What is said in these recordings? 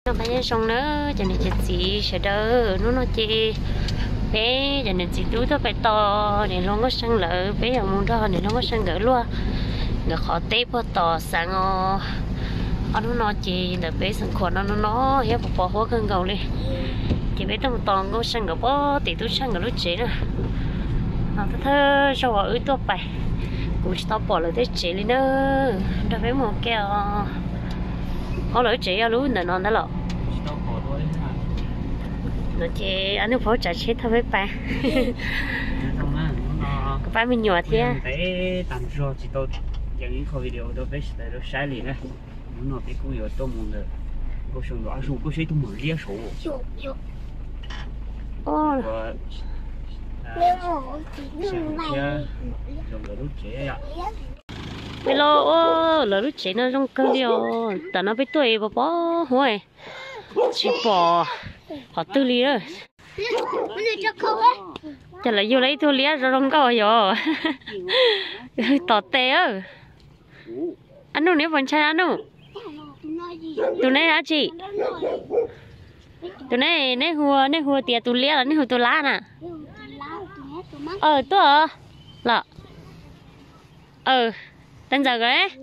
Pab nyob zoo na, cov niam cov txiv sawv daws, hnub no ces peb cov niam txiv tub tuaj pem tos niam hluas Nkauj See lawv, peb yuav mus nrog niam hluas Nkauj See nkawd luaj, nkawd qhov teb puag tom xeev os. Ob hnub no ces ntawm peb xeev Khuam no no no thiab pos pos huab kawg nkaus li. Ces peb tuaj mus tos Nkauj See nkawd pem tim tub Tshaj nkawd lub tsev na. No thawj thawj zaug uas wb tuaj pais, kuv tsis tau pom lawv tej tsev li na. Nrog peb mus ke os. Ob, lawv lub tsev yog lub ntawm no ntag los? No ces ob nus phaub tsav tsheb thauj peb pais. Kuv pab me nyuam thiab. Hnub no peb kuj yuav tuaj mus ntawm Nkauj See tus muam liab saud. Peb los ua lawv lub tsev no zoo kawg li os. Tam no peb tuaj pos pos huab, tsis pom qhov twg li. Cas lawv yug lawv ib tug liab zoo zoo nkauj yog tom tes. Ab Nuj, neb puas ntshai Ab Nuj? Tus neb dab tsi? Tus neb, neb hu, neb hu tias tus liab los neb hu tus lab na? Tuaj los? Tais Ntxawm kawg.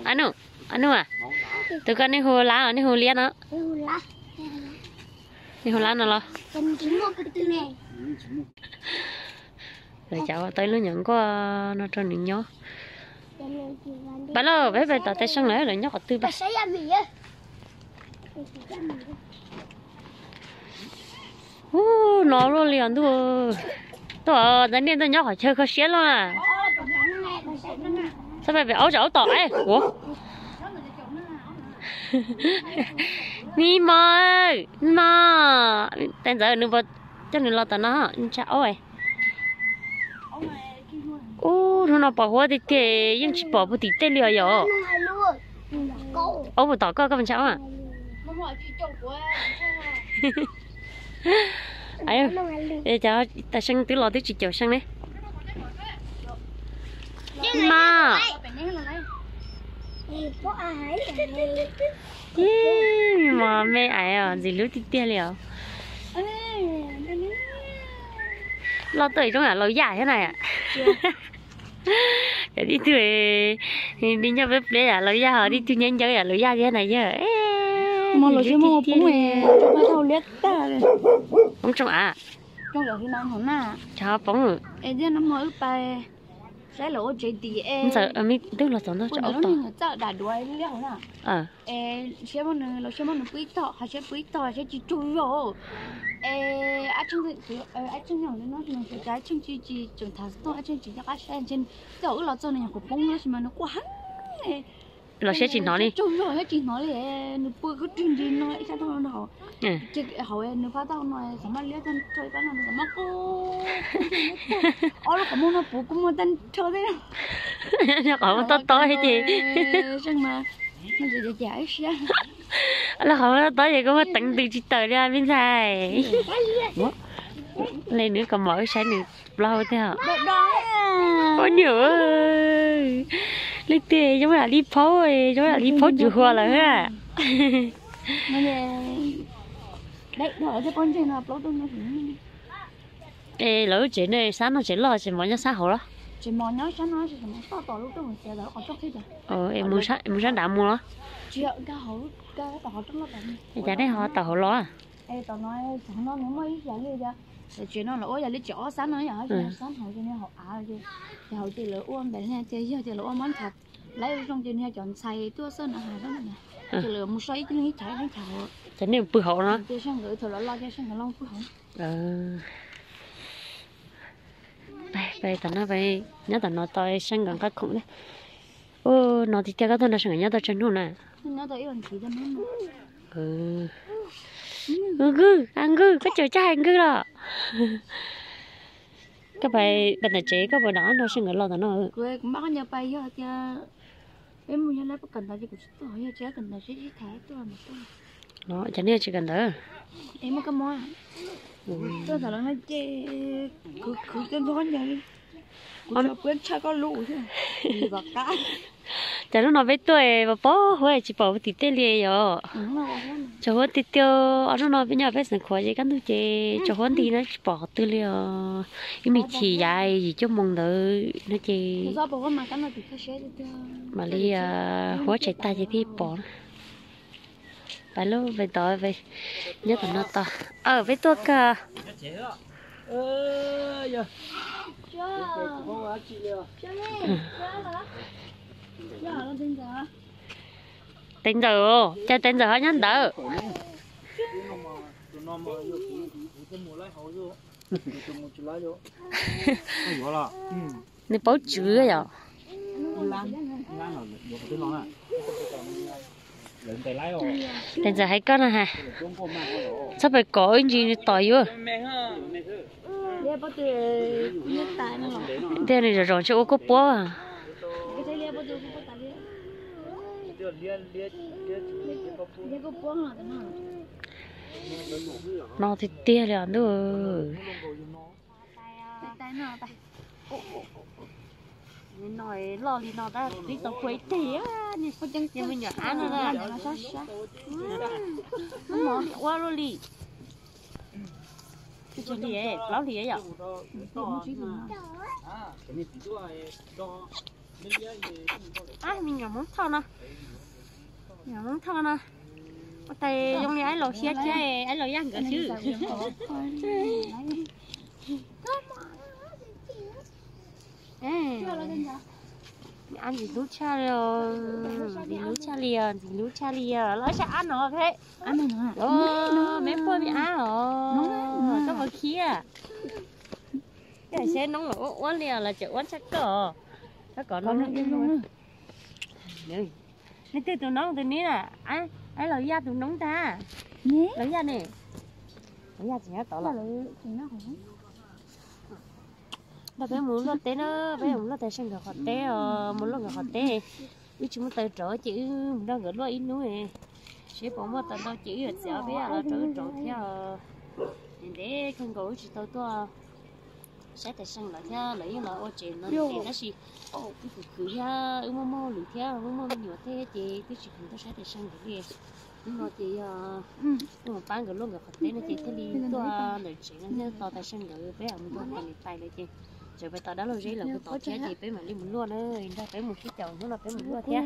Ab Nuj, Ab Nuj a, tus koj nej hu lab los nej hu liab no? Nej hu lab no los? Lawv cov tau ib lub nyuam nkuaj no rau nws nyob. Pab lauj, peb pais tom Tais See lawm, lawv nyob qhov twg pab? Ub, no luaj li os ntuj. Tuaj, ntawd nej tuaj nyob qhov chaw kho siab luaj na. Txhob pais pem aub, aub tom ua. Me mos, me mos, Tais Ntxawm nws puas coj nws los tom no, ntsa aub. Ub, hnub no pos huab tiag tiag, yeej tsis pom puag tim tej li os yom. Aub puas tom koj, koj puas ntshai aub? Cov Tais See twb los twb tsis caum See ne. Mas, mas me ais os, ntxim hlub tiag tiag li os. Loj tuaj zoo yam laus yaj thiab na. Yam tib tug li nyob peb pliab yam laus yaj, ho tib tug nyob ncawb yam laus yaj thiab na yog. Poob tsoom av. Cov poob. Saib lawv ua tsev tim Ntxawm, twb los txog no, txawm aub tom. Siab muab nws, lawv siab muab nws pw ib tog, ho siab pw ib tog, siab tsis tsaug zog. Es ab tseej, ab tseej no, ab tseej tsis, tsis tseem tham xov tooj, ab tseej tsis nco qab saib, ntshe tej zaum wb los txog nws nyuam qhuav poob tab sis mas nws quaj heev. Los siab tsis hnov li. Tsaug zog thiab tsis hnov li, nws pw kub rwg nti no ib sab tog no. Ces hauv nws phab taub hau no xav maj liab tag nrho, ib pab no nws xav maj qu, ob lub qhov muag no puv kua muag tag nrho thiab. Qhov muag tob tob thiab ces. Seej mas, no ces cas ib siab. Los qhov muag tob tob ces kua muag teev ntws tsis tawm li me ntxhais. Le nws kom mom wb saib nws plaub hau thiab. Ua niam, leej twg zoo yam li phaub, zoo yam li phaub cws hua lawm a. Es lawv lub tsev ne, sab no tsev loj tsev mov nyob sab hauv los? Es mus sab nrad mus los? Cas nej ho tom hauv los? Tsev no lawv ua yam li tsev ob sab no, sab hauv ces nws hauv av, ces hauv ces lawv ua npaum li tias yog tias lawv ua mab nchav laib zoo ces nws yog cov ntxhais tuaj xwb na, ces lawv mus so ib leeg ib chav ib leeg chav. Ces nej pw hauv no? Ces Seej nkawd thaum lawv los ces Seej nkawd los pw hauv. Pais, pais tom no, pais nyob tom no tos Seej nkawd nqa khoom thiab. Ua no tiag tiag koj tuaj nrog Seej nkawd nyob tau tsawg hnub na? Nkws, a Nkws, koj caum caj hais Nkws los? Koj pais, pais tom tsev koj puas nrog Seej nkawd los tom no? Peb mus yog lawv kawm ntawv ces kuv tsis tuaj, yog tsis kawm ntawv ces tsis tham tuaj. Cov nej tsis kawm ntawv? Es muaj kab mob tuaj thaum lawv no ces khwv khwv koj ntxog ncaws li. Kuv tsuas pw tshaj koj lub thiab. Tom qab, Cas hnub no peb tuaj pos pos huab tsis pom tim tej li yom. Tsaus huab tiag tiag, ob hnub no peb nyob peb xeev Khuam ces kaj ntug ces tsaus huab nti na tsis pom qhov twg li os. Ib me chim yav yim cuaj moos ntawd no ces mam li huab tshais tag ces thiaj pom na. Pais lub pais tod, nyob tom no tos. Aw, peb tuaj kawg. Tais ntxawm, cas tais ntxawm ho nyob ntawd? Nws paub tswv yom. Tais ntxawm hais koj no ha, txhob pais kom ib ntsis nws tom yuav. Tiag, nws zom zaws ntshe ua kuj puab. No tiag tiag li os ntuj. No loj li no tab twb tau kua ib teg, me nyuam ab no. Ua luaj li. Plaub hlis yom. Me nyuam Hmoob Thoj no, me nyuam Hmoob Thoj no, ua tais zoo li aib laus Xyab thiab aib laus Yaj nkawd xwb. Ab ntxim hlub tshaj li os, ntxim hlub tshaj li os, ntxim hlub tshaj li os, los saib ab no. Me puag me ab os, koj puas khiav? Seb noob los ua ua li os, los tseem ua tshaj koj. Koj kom no. Nej twg tus noob tus neb na? Aib laus Yaj tus noob ntag. Laus Yaj ne? Laus Yaj tseem nyob tod los? Nrog peb mus luaj teb na, peb mus luaj tais seej nkawd qhov teb os, mus luaj nkawd qhov teb. Wb tsis muaj taws rauv ces wb mus nrog nkawd luaj ib hnub, seb puas muaj taws ntau ces wb yuav txiav peb los rau wb rauv thiab. Ntev kawg nkaus wb tsis tau tuaj saib tais seej lawv thiab, lawv yeej los ua tsev no ces tab sis wb khwv khwv thiab wb muaj muaj hauj lwm thiab muaj muaj me nyuam thiab ces twb tsis khwv tuaj saib tais seej nkawd li. Hnub no ces yog wb mus pab nkawd luaj nkawd qhov teb no ces thiaj li tuaj ntawm tsev no thiab tos tais seej nkawd, peb mus nrog tais niam tais lawv ces tseem pais tos dab laug Zeb lawv kuj tod thiab ces peb mam li mus luaj na, nrog peb mus sib caum hnub no peb mus luaj thiab,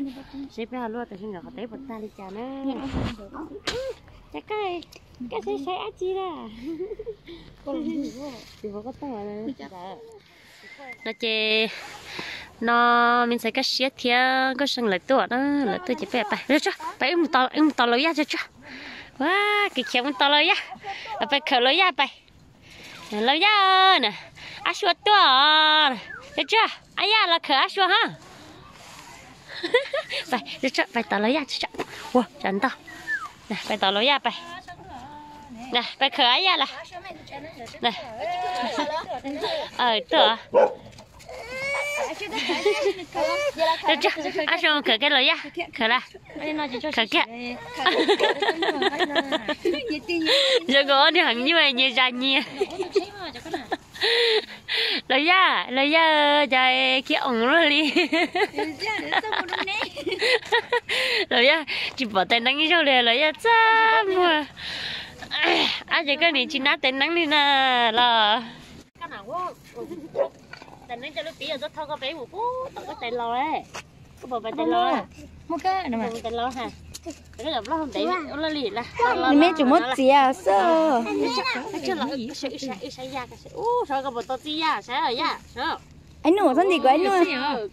seb peb ho luaj tais seej nkawd qhov teb puas tag li cas na. Cas koj, koj saib saib dab tsi na? No ces no me ntxhais Kaj Siab thiab Nkauj Seej lawv tuaj na, lawv tuaj ces peb pais, pais wb mus tos Laus Yaj tso tso. Ua, kev khiav mus tos Laus Yaj, pais khawm Laus Yaj pais. Laus Yaj na, Ab Sua tuaj. Tso tso, Ab Yaj los khawm Ab Sua ha. Pais tos Laus Yaj tso tso. Ua, tsam ntau. Pais tos Laus Yaj pais. Pais khawm Ab Yaj lawm. Tuaj. Ab Sua mus khawm kiag Laus Yaj, khawm lawm. Khawm kiag. Zoo nkaus ob niag heev nyuaj nyias zas nyias. Laus Yaj, Laus Yaj, cas khiav oos luaj li. Laus Yaj tsis pom tais neeb ib zaug li, Laus Yaj txaj muag. Ab, ces koj nim tsis nab tais neeb li na los. Tais neeb coj lub piv yog tuaj thauj koj peb mus pub tom koj tais laus, koj puas pais tais laus? Tais laus ha. Nws me tsuas muab txiav xwb. Ub, saib koj puas tau txij yaj, saib yaj. Aib nus, txhob ntim kuv aib nus.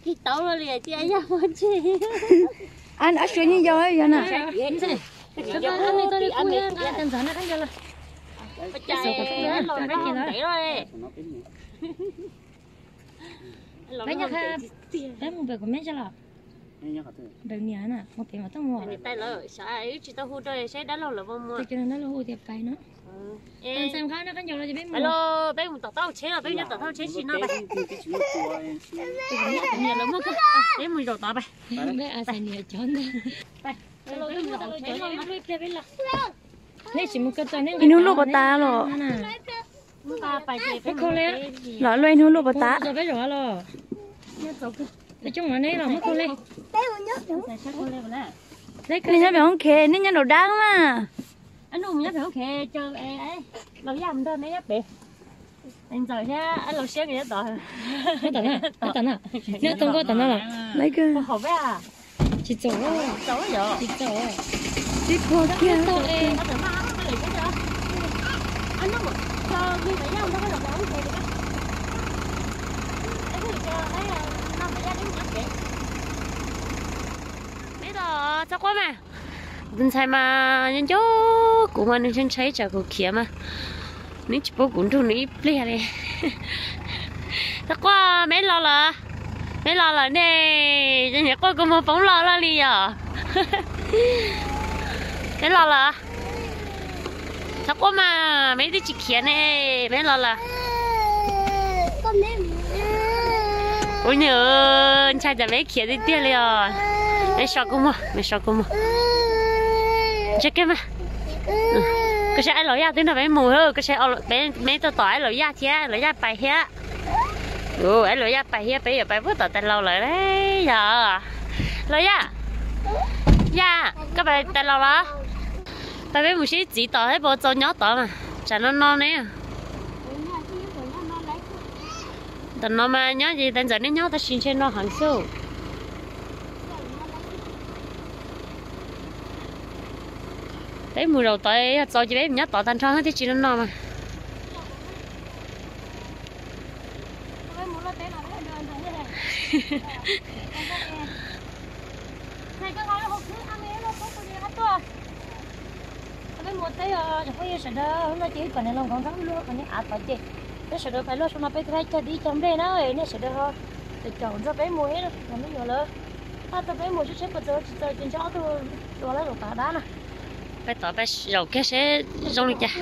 Kig tau luaj li tias yaj muaj tsi. Ab Sua yeej yau yog na. Peb mus pem kuv me tso los? Ntawm niam na, mus pem mas tuaj mus. Niam tais lawm, wb tsis tau hu rau saib dab laug lawv mus. Tus dab laug hu tias pais no. Peb mus tom taub tsheb los, peb nyob tom taub tsheb tsis no pais. Niam lawv muaj, peb mus zaum tod pais. Ib hnub luaj puas tas los? Los luaj ib hnub luaj puas tas? Coj neb los muab koj le. Nej nyob pem hoob khes, nej nyob nraum dab mas. Ntxawm thiab Laus Siab nkawd nyob tod. Nyob tod na, nyob tod nkauj tod no los. Tsis txaus, tsis txaus, tib puag kiag. Neb los txhob quaj mas. Tus ntxhais mas nco nco kuv mas nws ntshai ntshai tsam kuv khiav mas nws tsis pub kuv nrug nws ib pliag li. Txhob quaj, me los lawm, me los lawm ne. Ces nyiam quaj kua muag poob los loj li yom. Me los lawm. Txhob quaj mas, me twb tsis khiav ne, me los lawm. Ua nyiam, ntshai cas me khiav tiag tiag li os. Me so kua muag, me so kua muag. Ntsia kiag mas. Koj saib Aib Laus Yaj twb nrog peb mus, koj saib, me tuaj tom Aib Laus Yaj thiab, Laus Yaj pais thiab. Aib Laus Yaj pais thiab, peb yuav pais puag tom tais laus lawm yog. Laus Yaj, Yaj, koj pais tais laus los? Pab peb mus sib txiv tom thiab puas txaus nyob tod mas tsam no no ne. Tom no mas nyob ces tais ntxawm neb nyob tab sis ntshe no heev xwb. Peb mus zaum tod yog txaus ces peb mus nyob tod tag nrho thiaj tsis no no mas. Peb mus teb os, cov phooj ywg sawv daws, no ces wb kom niam laus nkauv nrog wb luaj kom niam av tod ces peb sawv daws pais luaj saum no peb twb cog dib cog nplej na, nej sawv daws ho caum ntxog peb mus, me nyuam lawv, pab tau peb mus seb seb puas txaus tsis txaus ces ntshe ob tug dua lawv zaum tom dab na. Peb tod peb zaum kiag seb zoo li cas.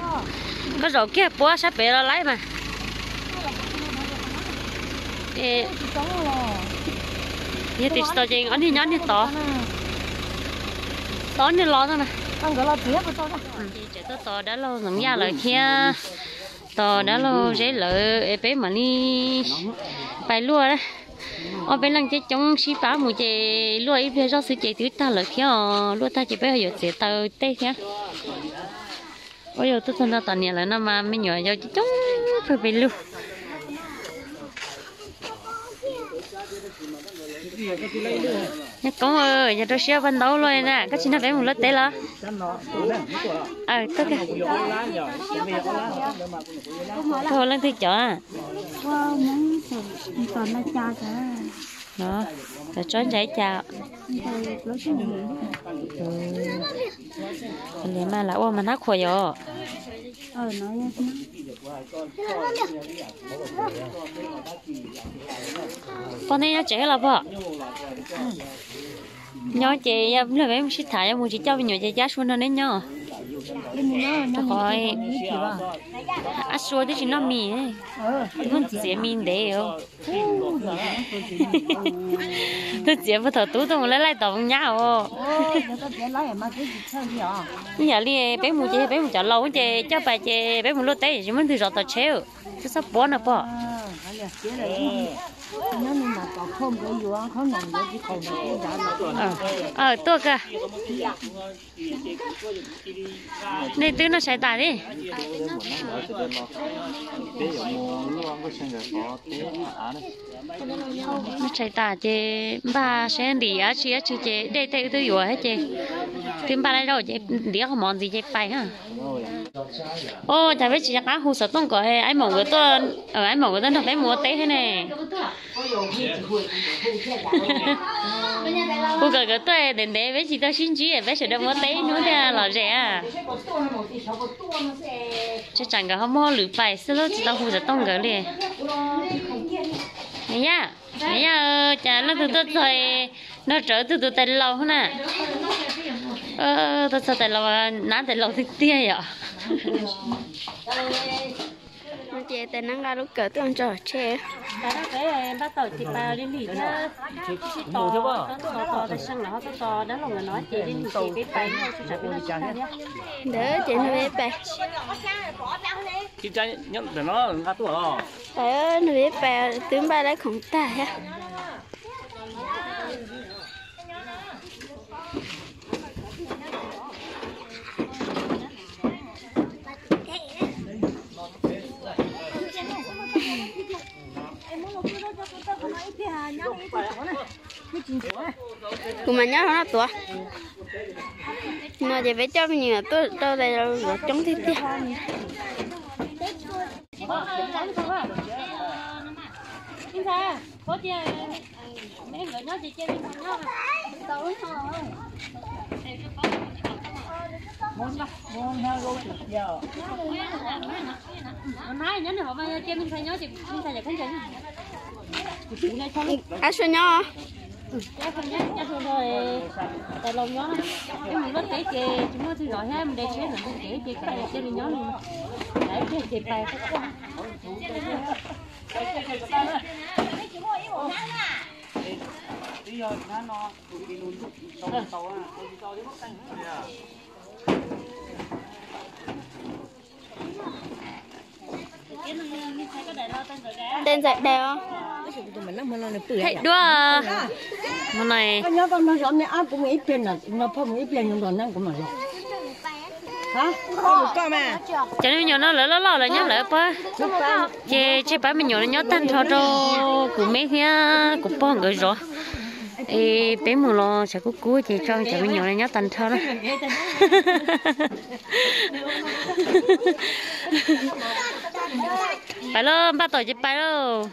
Koj zaum kiag puab sab pem los laib mas. Yog tias tsis tau ces ob niag nyob niag tod, tau ob niag los xwb mas. Ces tseem tuaj tos dab laug Ntxoov Yaj lawv thiab, tos dab laug Zeb lawv es peb mam li pais luaj. Ob peb leej coob coob sib pab mus ces luaj ib pliag zoj xwb ces twb tag lawm thiab os. Luaj tag ces peb ho yuav txiav taws tej thiab. Ua yog tuaj txog nto tom niam lawv no mas me nyuam yau coob coob pawg pes lug. Nyob koob, yog rau siab paj ntaub luaj li na, koj tsis nrog peb mus luaj teb los? Tuaj, koj hu leej twg cov? Cov tsob ntsa ib cas? Li mas lam ua mas hnab khuam yom. Pog, nej nyob tsev los pog? Nyob ces yog pliag peb mus sib tham, yog mus tsis coj me nyuam ces cab Sua nrog neb nyob. Rau qhov Ab Sua twb tsis noj mis, muab txiav mis ntev. Tuaj txiav puag thaum tub tuaj mus laij laij tom nyab os. Ib yam li peb mus ces yog peb mus cov laus ces coj pais ces peb mus luaj teb tsis muaj leej twg zov tom tsheb, twb txhob puab no pog. Tuaj kawg. Nej twb noj tshais tas li? Noj tshais tas ces npaj seb ntim dab tsi dab tsi ces dej tej wb twb yuav thiab ces twb npaj lawm zaub ces ntim qhov mov ntxiv ces pais na. Ua cas peb tsis rov qab hu xov tooj kom Aib Maum nkawd tuaj, Aib Maum nkawd tuaj nrog peb mus ua teb thiab ne. Hu kom nkawd tuaj ntev ntev peb tsis tau sib ntsib peb sawv daws mus ua teb hnub thiaj lom zem. Tsam nkawd ho muaj hauj lwm pais xwb lub tsis tau hu xov tooj nkawd li. Niam Yaj, Niam Yaj, cas leej twg tuaj txog nrog rawv twg tus tais laus na? Tuaj txog tais laus, nab tais laus tiag tiag yom. Ces tais nab nqa lub kawm tuaj ntso tsheb. Npaj tau ces pais li lim thiab. Tsis tos, tos tais seej los ho txhob tos dab laug nkawd no ces li lim ces peb pais, tsam peb noj tshais tag thiab. Ntawd ces nws peb pais. Pais nws peb pais twb npaj lawm khoom tag thiab. Kuv mas nyob hauv no tuav. No ces peb coj me nyuam tuaj rau zov coob tiag tiag. Ab, sua nyob. Tej ntxhais dais os. Thaij duab. Hmo no cov me nyuam no lawv loj loj lawm nyob lawv pab, ces tsij pab me nyuam no nyob tag nrho rau kuv me thiab kuv pog nkawd zov. Es peb mus los tshav kub kub ces tso cov me nyuam no nyob tag nrho na. Pais lauj, npaj tom ces pais lauj.